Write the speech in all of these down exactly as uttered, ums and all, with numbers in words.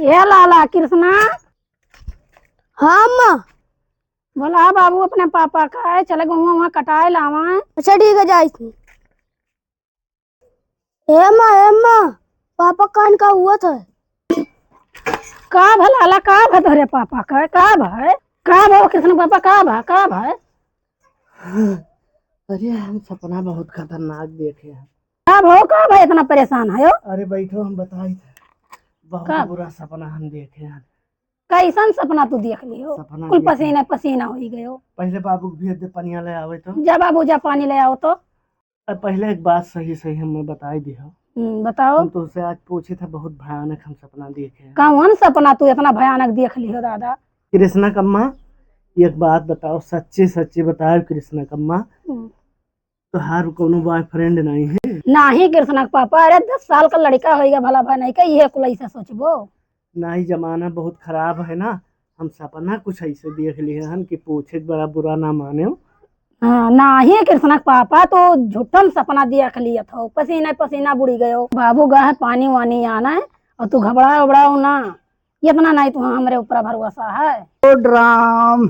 ए लाला कृष्णा। हाँ अम्मा। बोला बाबू अपने पापा का है, चले गहुआ वहाँ कटाए लावा है। अच्छा ठीक है, जाई थी। ए अम्मा, ए अम्मा, पापा कान का हुआ था? का भला ला, का भा तोहरे पापा का, का भा है? का भा कृष्ण पापा, का भा, का भा है? अरे हम सपना बहुत खतरनाक देखे हैं। का भा, का भा इतना परेशान है हो? अरे बैठो हम बताई थे, बहुत का? बुरा सपना हम देखे हैं। कैसन सपना तू देख लियो? सपना कुल देख पसीना पसीना होई गयो। पहले बाबू के भेज दे पनिया ले आवे तो। जा बाबू जा पानी ले आओ तो। अब पहले एक बात सही सही हमें बताई दिहो। हम्म, बताओ। हम तुमसे आज पूछे थे, बहुत भयानक हम सपना देखे हैं। कौन सपना तू इतना भयानक देख लियो दादा? कृष्णा कम्मा, एक बात बताओ, सच्ची सच्ची बताओ कृष्णा कम्मा, हम्म। तोहार कौनो बॉयफ्रेंड नहीं है? नाही कृष्णा के पापा, अरे दस साल का लड़का होइगा भला भाई नहीं का, ये कुल ऐसा सोचबो? नाही, जमाना बहुत खराब है ना, हम सपना कुछ ऐसे देख लिए हन कि पूछे के बड़ा बुरा ना माने। हाँ, नाही कृष्णा के पापा, तो झूठन सपना देख लिया था, पसीना पसीना बुड़ी गयो। बाबू गा है पानी वानी आना है, और तू घबराओ उबड़ाओ ना, इतना नहीं तू हमरे ऊपर भरोसा है। ओ ड्राम,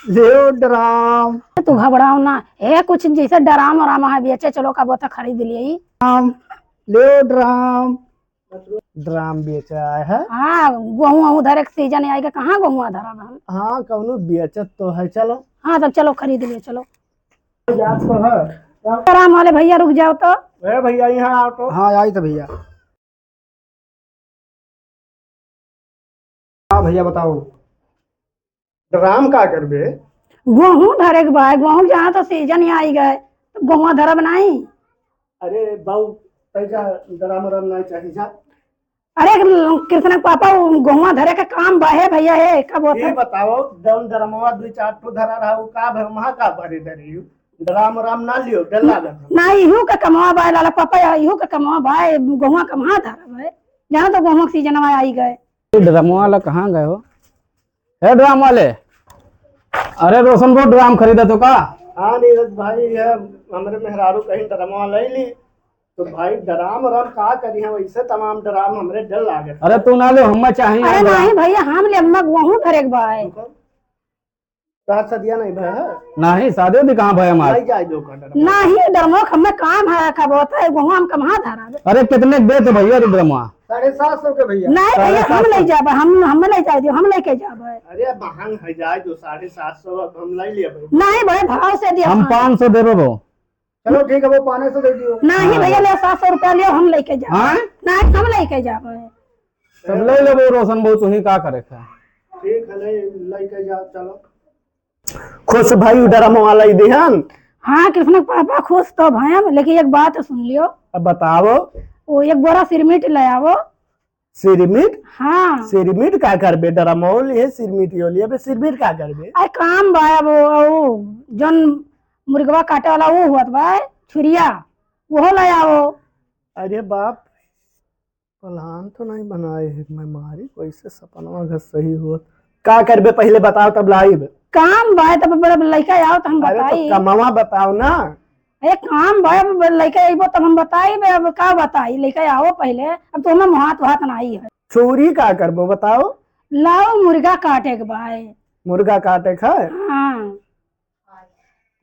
ले ओ ड्राम। तू घबराओ ना, ए कुछ जैसे ड्राम उराम है बेचे, चलो का बोता खरीद लिए। ड्राम, ले ओ ड्राम। ड्राम बेचे आए है। हाँ, गोहूँ वहूँ धरे के सीजन आएगा, कहाँ गोहूँ धरब हम? हाँ, कौनो बेचत तो है, चलो। हाँ, तब चलो खरीद लिए, चलो। जात तो है। ड्राम वाले भैया रुक जाओ तो। ए भैया यहाँ आओ तो। हाँ, आई तो भैया। हाँ भैया बताओ, ड्राम का करबे? गोहूँ धरे के बा, गोहूँ जहाँ तो सीजन ही आई गए, तो गोहूँ धरब नहीं। अरे बाऊ, तैका ड्राम उराम नहीं चाहिए जा। अरे कृष्णा के पापा, वो गोहूँ धरे के काम बा है भैया है, कब ये होता? बताओ, जौन ड्रामवा दो चार ठो धरा रहा, वो का भर, वहाँ का भरे धरे यू? ड्राम उराम ना लियो, डर लागत है। ना, इहू के कमवा बा लाला पापा, इहू के कमवा बा, गोहूँ कमवा धरब है। जानो तो गोहूँ के सीजनवा आई गए। ड्राम वाला कहाँ गए हो? ए ड्राम वाले, अरे रोशन बो, ड्राम खरीदा तो का? हाँ नीरज भाई, ये हमरे मेहरारू कहीं ड्रामवा ले ली, तो भाई ड्राम उराम का करी हम, ऐसे तमाम ड्राम हमरे डर लागत। अरे तू ना ले, हम्मा चाहिए अरे ड्राम। नहीं भैया, हम ले, हम्मा गोहूँ धरे के बा है। रुको। तोहार सदिया नहीं भय है? नहीं, शादी उदी कहाँ भय हमार? नहीं जाए दो का डर। नहीं, डरमो हमें काम है, का बोलता है, गोहूँ हम कहाँ धरा दे? अरे, कितने के देते भैया रे ड्रमवा? साढ़े सात सौ के भैया। नहीं भैया, हम साढ़े सात सौ। ले जाबे, हम, हम ले जाए दियो, हम लेके जाबे। अरे, महंग है, जाए दो, साढ़े सात सौ अब हम ले लिया भाई। नहीं भाई, भाव से दिया हम भाई। पाँच सौ देबे बो। चलो ठीक है, वो पाँच सौ दे दियो। नहीं हाँ। भैया, ले सात सौ रुपया लियो, हम लेके जाबे। हाँ? नहीं, हम लेके जाबे। सब ले लेबो रोशन बो, तुही का करे का? ठीक है, ले, लेके जाओ, चलो। खुश भाई ड्रम वाला ही दिहन। हाँ, कृष्ण के पापा खुश तो भयम, लेकिन एक बात सुन लियो। अब बताओ। वो एक बोरा सिरमिट ले आवो। सिरमिट? हाँ। सिरमिट का करबे? ड्रमो लिए, सिरमिट यो लिए, अबे सिरमिट का करबे? अरे काम बा वो, वो जौन मुर्गवा काटे वाला वो होत बा, छुरिया, वो ले आवो। अरे बाप, प्लान तो नहीं बनाए है, मैं मारी कैसे सपनवा घर सही हुआ। का करबे पहले बताओ तब लाइब। काम बा तब बड़ा लइका आओ तो हम अरे तो बताई। कमवा बताओ ना। अरे काम बा, अब लइका अइबो तब हम बताई बे, अब का बताई, लइका आओ पहले, अब तो हमें मुहात वहात नहीं है। चोरी का करबो बताओ। लाओ मुर्गा काटे के बा। मुर्गा काटे के है? हाँ।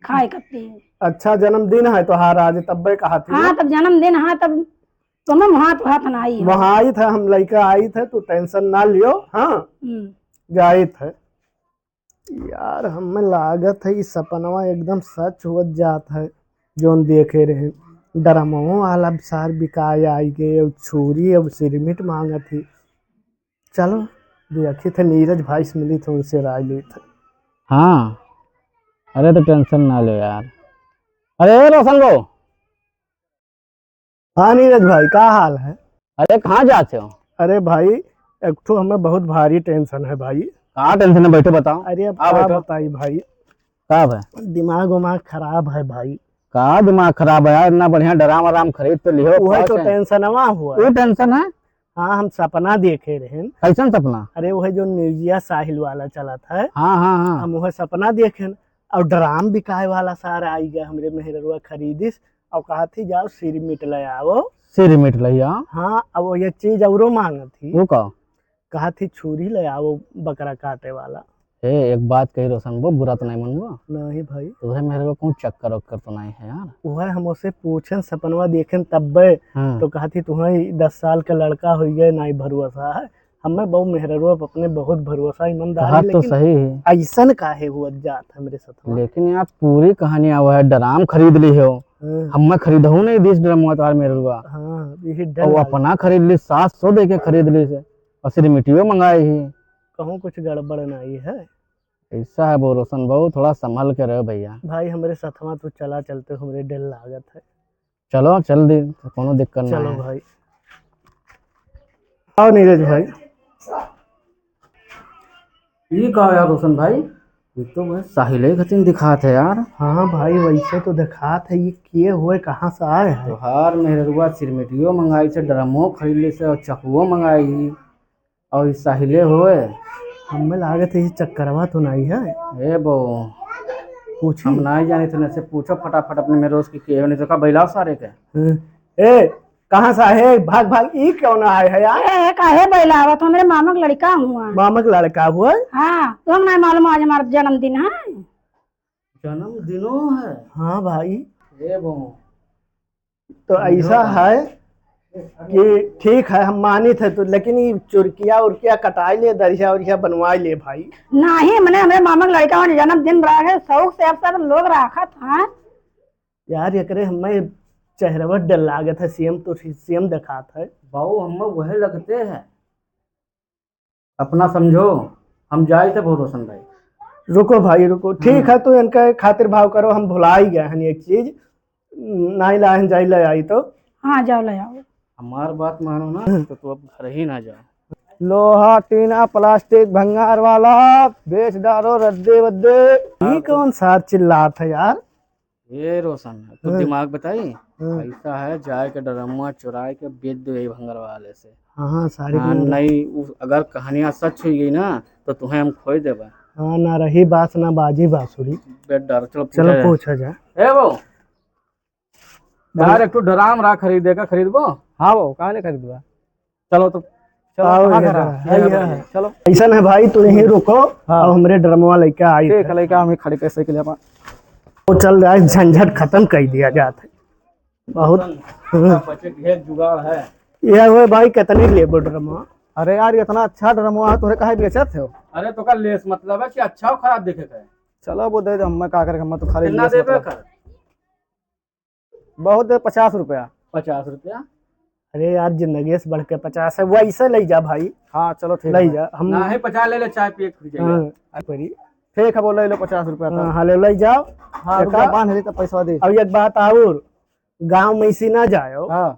खाए कत्ती। अच्छा जन्मदिन है तोहार आज, तब्बे कहा थी। हाँ, तब जन्मदिन है, तब तुम्हें वहाँ तो हाथ ना आई है। वहाँ आई था, हम लइका आई थे, तू टेंशन ना लियो। हाँ, हम्म। जाइत है। यार, हमें लागत है, ई सपनवा एकदम सच होत जात है, जौन देखे रहे। ड्रमवा वाला सार बिकाए आई गए, अब छुरी, अब सिरमिट मांगत ही। चलो, देखी थे नीरज भाई से मिली थे, उनसे राय ली थे। हाँ, अरे तो टेंशन ना लो यार। अरे ए रोशन बो। हाँ नीरज भाई, का हाल है? अरे कहाँ जाते हो? अरे भाई, एक ठो हमें बहुत भारी टेंशन है भाई। का टेंशन है, बैठो बताओ। अरे अब हाँ, का बैठो। बताई भाई, का है? दिमाग उमाग खराब है भाई। का दिमाग खराब है यार, इतना बढ़िया ड्राम आराम खरीद तो लिहो, वही तो टेंशनवा हुआ है। वो टेंशन है? हाँ, हम सपना देखे रहेन। कैसन सपना? अरे, वह जो न्यूजिया साहिल वाला चला था, हाँ, हाँ, हाँ। हम वह सपना देखेन, और ड्राम बिकाए वाला सारा आई गया, हमरे मेहररुआ खरीदिस, और कहा थी, "जाओ, सिरमिट ले आओ।" सिरमिट ले आओ? हाँ, अब वो एक चीज औरो मांगत थी। वो का? कहा थी छुरी ले आओ बकरा काटे वाला। ए, एक बात कही रोशन बो, बुरा तो नहीं मनबो? नहीं भाई। तोहरे मेहरवा कहूँ चक्कर वक्कर तो नहीं है यार? वह हम उसे पूछन, सपनवा देखेन तब्बे। हाँ। तो कहा थी तुम्हें दस साल का लड़का हो गए, नहीं भरोसा है। हमें बहु मेहरवा अपने बहुत भरोसा ईमानदार है, बात तो लेकिन सही है। ऐसन काहे हुआ जात हमरे साथ में? लेकिन यार पूरी कहानी आवा है, ड्राम खरीद ली हो। हाँ। हमें खरीदहू नहीं दिस ड्राम तुम्हार मेहरवा। हाँ, यही डर और लागे। अपना खरीद ली, सात सौ दे के खरीद ली से, और सिरमिटियो मंगाई ही। कहूँ कुछ गड़बड़ नहीं है। ऐसा है वो रोशन बहू, थोड़ा संभल के रहो भैया। भाई, हमरे सथवा तो चला चलते, हमरे डर लागत है। चलो, चल दी, कोनो दिक्कत ना चलो है। भाई। आओ नीरज भाई। ये का यार रोशन भाई, ये तो वह साहिले खतिन दिखात है यार। हाँ भाई, वैसे तो दिखात है, ये किए हुए कहाँ से आए हैं? तोहार मेहररुआ सिरमिटियो मंगाई से, ड्रमो खरीद ले से और चकुओ मंगाई ही। और ई साहिले होए। हमें लागत है, ये चक्करवा तो नहीं है। ए बो, पूछी? हम नहीं जानी थे, से पूछो फटाफट अपने में रोज की के, नहीं तो का बैलाव सारे के। हम्म। ए, कहाँ से है? भाग, भाग, ई कौन आए है यार? ए, काहे बैलावत? हमरे मामा के लड़का हुआ। मामा के लड़का हुआ? हाँ, तुम नहीं मालूम आज हमारा जन्मदिन है। जन्मदिनो है? हाँ भाई। ए बो, तो ऐसा है कि ठीक है, हम मानित है तो, लेकिन ये चुरकिया उरकिया कटाई ले, दरिया उरिया बनवाई ले भाई। नहीं, मने हमरे मामा के लड़का होने जन्मदिन रहा है, शौक से अब सब लोग राखत हैं। यार, एकरे हमें चेहरवा डर लागत है, सेम तो सेम दिखात है। बाऊ, हमें वह लगते हैं। अपना समझो, हम जाए थे भोरोसन भाई। रुको भाई, रुको। ठीक हम्म। है, तो इनका खातिर भाव करो, हम भुला ही गए हैं एक चीज। नाई लाहन जाई ले आई तो। हाँ, जाओ ले आओ। हमार बात मानो ना, तो तू अब घर ही ना जाओ। लोहा, टीना, प्लास्टिक, भंगार वाला, बेच डालो रद्दे वद्दे। ये हाँ, तो कौन सार चिल्लात है यार? ए रोशन, तू हाँ। दिमाग बताई? हाँ। ऐसा है, जाए के ड्रमवा चुराए के बेच दो यही भंगर वाले से। हाँ, हाँ, सारी हाँ, भंगर। नहीं, उ, अगर कहानियाँ सच हुई गई ना, तो तुम्हें हम खोई देबा। हाँ, ना रही बास, ना बाजी बांसुरी। बेच डालो, चलो चलो, पूछा जाए। पूछा जाए। ए वो, बोलो। यार, एक ठो ड्राम रहा खरीदे का, खरीदबो? हाँ वो, काहे नहीं खरीदबा? चलो तो, चलो, आओ कहाँ इधर, घर आ? आई, ये घर आई। है। चलो। ऐसा है भाई, तू यहीं रुको, हाँ। अब हमरे ड्रमवा लेके आई ठीक थे। है, लेके हम खड़ी पैसे के लिए अपन। वो चल रहा है, झंझट खत्म कर दिया जात है। बहुत। हम्म। बचे ढेर जुगाड़ है। ये हुए भाई, कितने लेबो ड्रमवा? अरे यार, इतना अच्छा ड्रमवा है, तोरे काहे बेचत हो? अरे तो का लेस मतलब है कि अच्छा और खराब देखे का है? चलो वो दे दे, हम का करे, हम तो खाली कितना लेस देबे मतलब। कर? बहुत दे, पचास रुपया। पचास रुपया? अरे यार, जिंदगी से बढ़ के पचास है, वैसे ले जा भाई। हाँ, चलो ठीक ले है। जा, हम ना है, पचास ले ले, चाय पिए के फिर जाइए। हाँ, आ परी। ठीक है, बोलो, ले लो पचास रुपया तो। हाँ, हाँ, ले, ले जाओ। हाँ, एक रुपया आ-, बांध ले तो पैसा दे। अब एक बात और, गाँव में इसी ना जाओ, हाँ।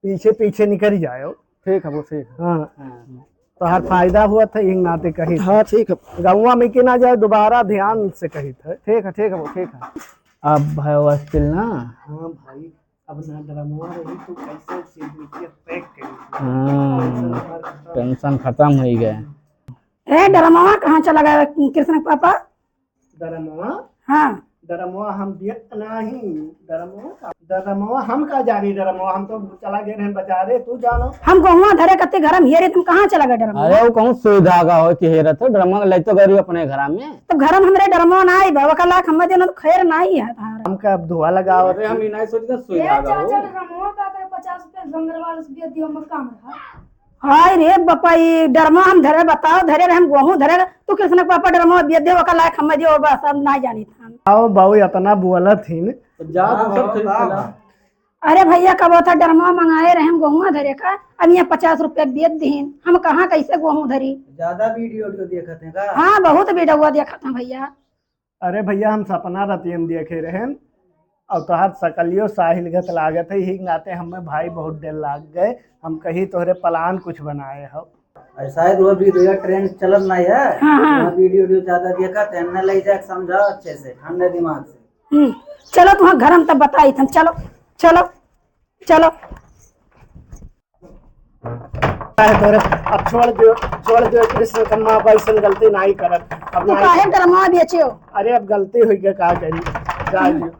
पीछे पीछे निकल जाओ। ठीक है, वो ठीक है। हाँ। हाँ। तोहार फायदा हुआ था, यही नाते कही था। हाँ, ठीक है। गौवा में के ना जाए, दोबारा ध्यान से कही था। ठीक है, ठीक है, वो ठीक है। अब भाई वास्तिल ना। हाँ भाई, अब ना ड्रमवा रही तो कैसे सिरमिटिया पैक करी? हाँ, टेंशन खत्म। टेंशन खत्म हो गया। ए, ड्रमवा कहाँ चला गया कृष्ण के पापा? ड्रमवा? हाँ। ड्रमवा हम दियत नाही, ड्रमवा का, ड्रमवा हम का जानी, ड्रमवा हम तो चला गए रहन बाजारे, तू जानो। हम गहुआ धरे कते घर में हेरे, तुम कहाँ चला गए ड्रमवा? अरे वो कहूँ सुई धागा हो कि हेरत हो, ड्रमवा ले तो गरी अपने घर में। तो घर में हमरे ड्रमवा ना आई बा, ओकर लायक हमें देना तो खैर ना ही है धार। हमका अब धुआ लगावत अरे हम ही। ई नहीं सोचते सुई ए धागा हो। चाचा, ड्रमवा का करे पचास रुपया गंगरवाल से दिया, दियो मक्का में रहा। हाय रे बापा, ई ड्रमवा हम धरे, बताओ, धरे रहे, हम गोहूँ धरे रहे, तू कृष्ण के पापा ड्रमवा बेच दे, ओकर लायक हमें दियो, बस, अब ना जानी था हम। आओ बाऊ, इतना बोलत हिन। तो जा, तू सब खरीद के ला। अरे भैया, कब होता ड्रमवा मंगाए रहे हम गोहुआ धरे का, अब यहाँ पचास रुपया बेच दीन, हम कहाँ कैसे गोहूँ धरी? ज्यादा वीडियो, वीडियो देखत हैं का? हाँ, बहुत वीडियो देखत हैं भैया। अरे भैया, हम सपना रतियन देखे रहन, और तोहार सकलियो साहिल गत लागत है, यही नाते हमें भाई बहुत डर लाग गए। हम कही तोहरे प्लान कुछ बनाए हो। अरे शायद वो वीडियो ट्रेंड चलत नहीं है, हाँ, हाँ। वो वीडियो, वीडियो ज्यादा देखा थे, हमने ले जाके समझाओ अच्छे से, ठंडे दिमाग से। हम्म, चलो तुम्हारे घर हम तब बताई थे, चलो, चलो। चलो। काहे तोरे, अब छोड़ दियो, छोड़ दियो, कृष्ण कम्मा अब ऐसन गलती नहीं करत। अब तू नहीं काहे करत। ड्रमवा बेचियो? अरे अब गलती हुई गई, का करी, जा दियो।